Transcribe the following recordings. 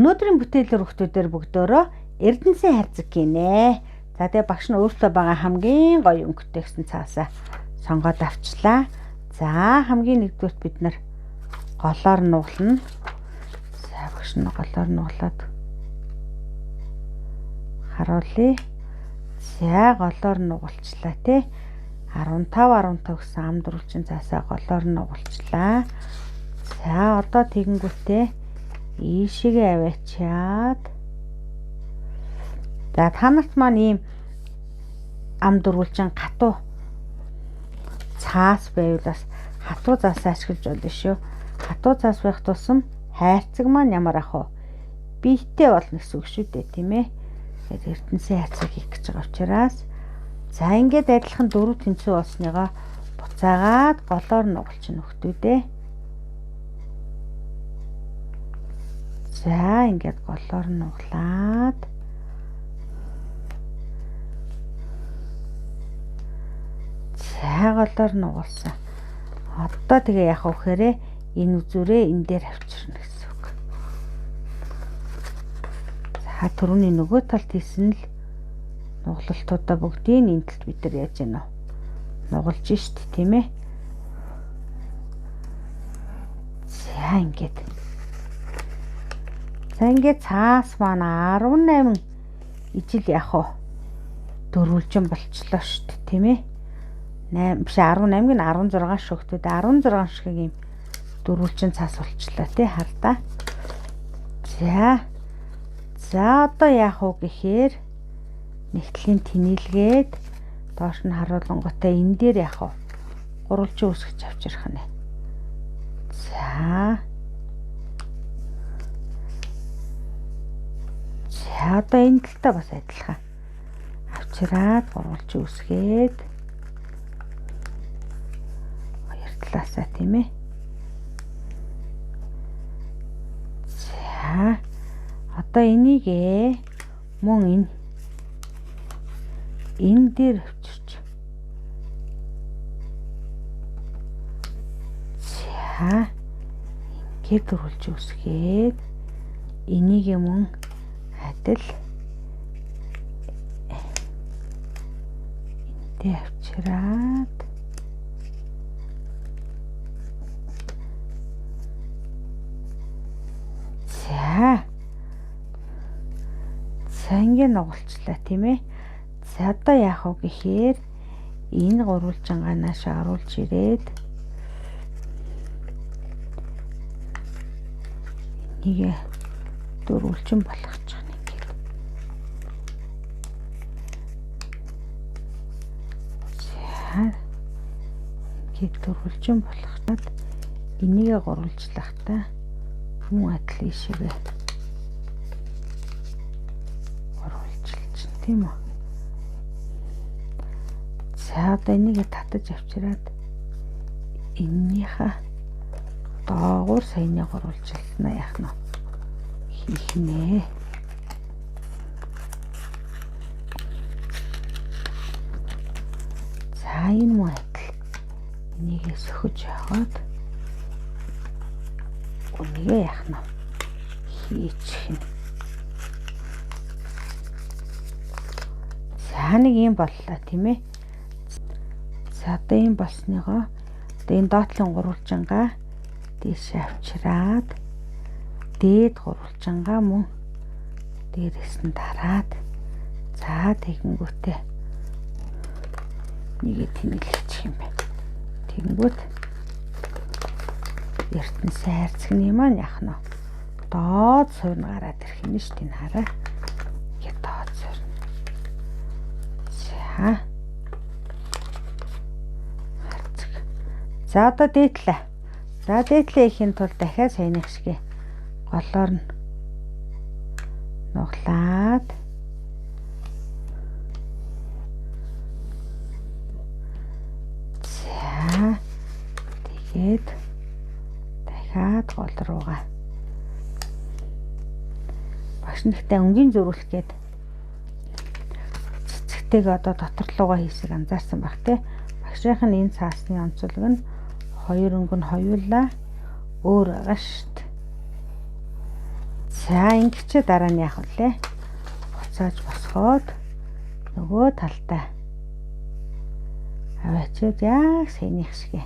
Өнөөдрийн бүтээлэр хүмүүстээр бүгдөөрөө Эрдэнэсийн хайрцаг гинэ. За тэгээ багш нь өөртөө байгаа хамгийн гоё өнгөтэй гэсэн цаасаа сонгоод авчлаа. За хамгийн нэгдүгürt бид нар голоор нуглана. За багш нь голоор нуглаад харуулъя. За голоор нугалчлаа тий. 15 15 гэсэн ам дөрвөлжин цаасаа голоор нугалчлаа. За одоо тэгэнгүүтээ ийшээгээ аваачаад за та нарт маань ийм ам дөрвөлжин хатуу цаас байвал бас хатуу цаасаа ашиглаж болно шүү. Хатуу цаас байх тусам хайрцаг маань ямар ах вэ? Биетэй болно гэсэн үг шүү дээ, тийм ээ. Тэгээд Эрдэнэсийн хайрцаг хийх гэж байгаа учраас за ингээд адилхан дөрөв тэнцүү болсныгоо буцаагаад голоор нугалчин өгтүүдээ. За ингээд голоор нуглаад за голоор нугалсан. Одоо тэгээ яах вэ гэхээр энэ үзүүрээ энэ дээр авчирна гэсэн үг. За түрүүний нөгөө талд хийсэн л нуглалтуудаа бүгдийг энэ талд бид нар яаж яана вэ? Нугалж шít, тийм ээ. За ингээд. За ингээд цаас маань 18 ижил яах вэ? Дөрвөлжин болчлоо шít, тийм ээ. 8 биш 18 гин 16 шөгтүүд 16 шиг юм дөрвөлжин цаас болчлоо тий, хардаа. За. За одоо яах вэ гэхээр нэгтлийн тэнэлгээд доош нь харуулангуудаа энэ дээр яах вэ? Гурвалжин үсгэж авчрах нэ. За. За одоо энэ талдаа бас адилхан. Авчираад гурвалжин үсгээд хоёр талаасаа, тийм ээ. За одоо энийг мөн энэ дээр авчирч. За ингээд дөрвөлж үсгээд энийг мөн адил энтэй авчираад за за ингээд нугалчлаа, тийм ээ. За одоо яах вэ гэхээр энэ гурвалжингаа нааш оруулж ирээд энийг дөрвөлжин болгочих нь ингээд. За ингээд дөрвөлжин болгочоод энийгээ гурвалжлах та мөн адил ийшээгээ гурвалжилж, тийм үү? За одоо энийг татаж авчираад эннийхээ доогуур саяны гурвалжилснаа яах нь хийх нэ. За энэ мөн адил энийгээ сөхөж яваад үнийгээ яах нь хийчих нь. За нэг юм боллоо, тийм ээ. За одоо ийм болсныгоо одоо энэ доотлын гурвалжингаа дээшээ авчираад дээд гурвалжингаа мөн дээрээс нь дараад за тэгэнгүүтээ нэгэ тэнэлчих юм байна. Тэгэнгүүт Эрдэнэсийн хайрцагны маань яах нь вэ? Доод суурь гараад ирэх юм шүү дээ, хараа. Ингээд доод суурь. За. За одоо дээдлээ. За дээдлээ хийхин тулд дахиад саяных шиг голоор нь нуглаад за тэгээд дахиад гол руугаа багш нэгтэй өнгийн зөрүүлэх гээд цэцэгтэйг одоо дотор руугаа хийсийг анзаарсан баг те. Багшийнх нь энэ цаасны онцлог нь хоёр өнгө нь хоёулаа өөр байгаа шүү дээ. За ингэчээ дараа нь яах вүлээ? Буцааж босгоод нөгөө талдаа аваачаад яг саяных шиг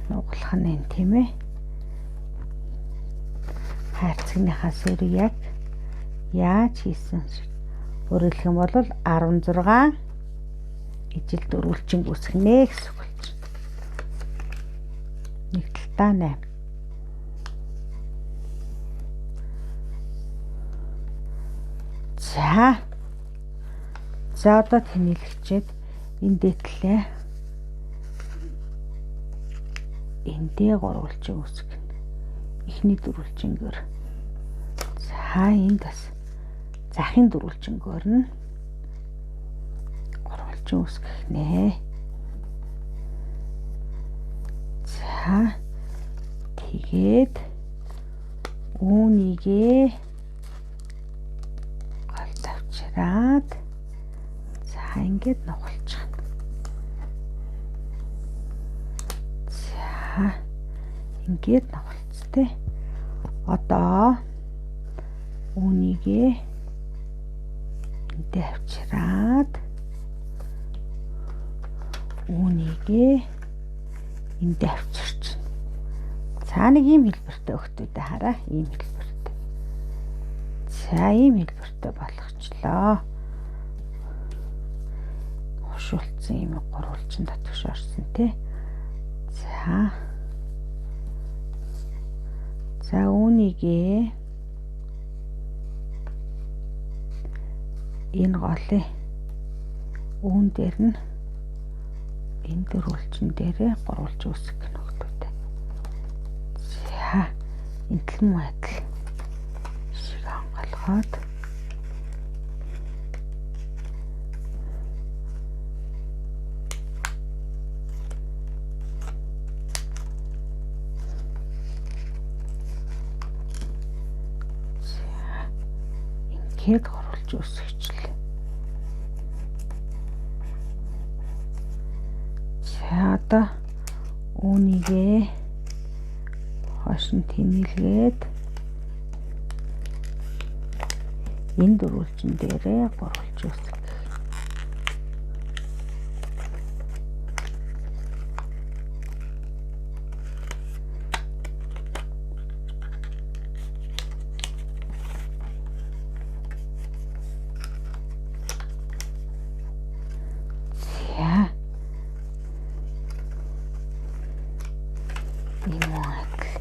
нугалах нь энэ тийм ээ. Хайрцагныхаа суурийг яг яаж хийсэн шиг. Өөрөөр хэлэх юм бол 16 ижил дөрвөлжин үүсгэнэ гэсэн үг болж байна. Нэг талдаа 8. За. За одоо тэнэлгчээд энэ дээдлээ эндээ гурвалжин үүсгэнэ. Эхний дөрвөлжингөөр. За энд бас захын дөрвөлжингөөр нь гурвалжин үүсгэх нэ. За тэгээд үүнийгээ голд авчираад за ингээд нугалчих. За ингээд нугалцтэй. Одоо үүнийгээ эндээ авчираад үүнийгээ эндээ авчирч. За нэг ийм хэлбэртэй өгтүүдээ хараа. Ийм хэлбэртэй. За ийм хэлбэртэй болгочлоо. Хушуулсан ийм гурвалжин татгш орсон тий. За. За үүнийгээ энэ голын үүн дээр нь энэ дөрвөлжин дээрээ гурвалж үүсгэх нөхдөд. За энэ тал мөн адил шиг онгойлгоод за ингээд гурвалж үүсгэчлээ. За одоо үүнийгээ хоош нь тэмэлгээд энэ дөрвөлжин дээрээ гурвалж үүсгэх. За ийм адил.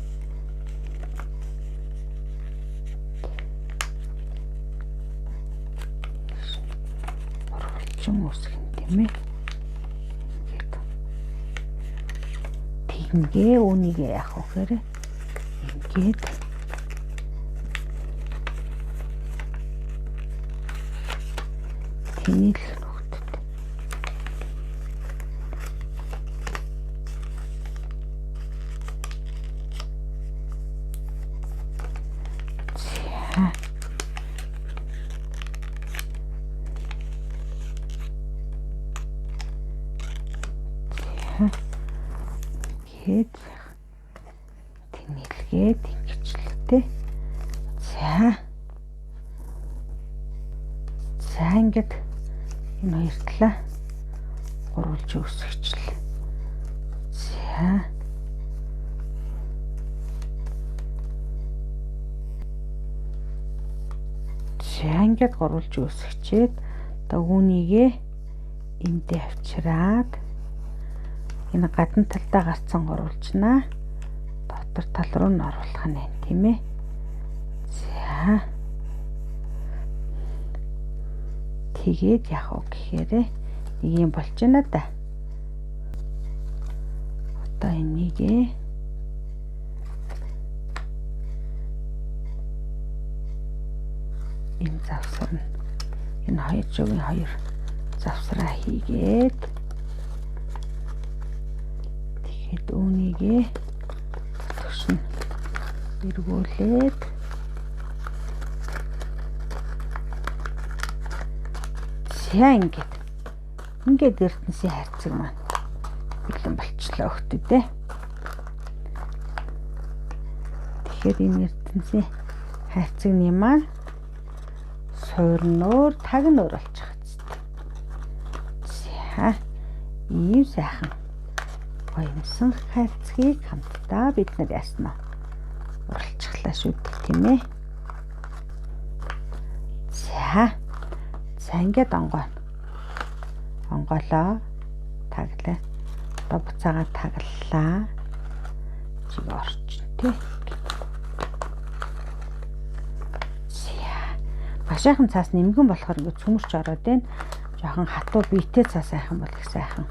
Гурвалжин үүсгэн тийм ээ. Ингээд тэгнгээ үүнийгээ яах вэ гэхээр ингээд тэнэлэх нөхдөд. За ингээд тэнэлгээд ингэчлээ. За. За ингээд энэ хоёр талаа гурвалж үүсгэчлээ. За. За ингээд гурвалж үүсгэчээд одоо үүнийгээ эндээ авчираад энэ гадна талдаа гарцсан гурвалжнаа дотор тал руу нь оруулах нь байна тийм ээ. За. Тэгээд яах вэ гэхээр нэг юм болж байна да. Одоо энийгээ энэ завсар нь энэ хоёр зүгийн хоёр завсраа хийгээд тэгэхэд үүнийгээ дотгош нь эргүүлээд за ингээд ингээд эрдэнсийн хайрцаг маань бэлэн болчлоо өгтөө. Тэгэхээр энэ эрдэнсийн Хайрцагны маань суур нь өөр, таг нь өөр болчих хэвчээ. За, ийм сайхан гоёмсон хайрцгийг хамтдаа бид нар яасан уу? Уралчихлаа шүү дээ, тийм ээ. За. За, ингээд онгоо. Онгоолоо. Таглаа. Одоо буцаагаа таглалаа. Чиг орчин тий. За. Багшаахан цаас нэмгэн болохоор ингээд цөмөрч ороод байна. Жохон хатуу биетэй цаас сайхан бол их сайхан.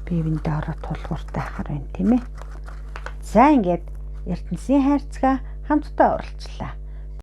Бие биендээ ороод тулгууртай ахаар байна, тийм ээ. За, ингээд ертөнцийн хайрцгаа хамтдаа уралчлаа.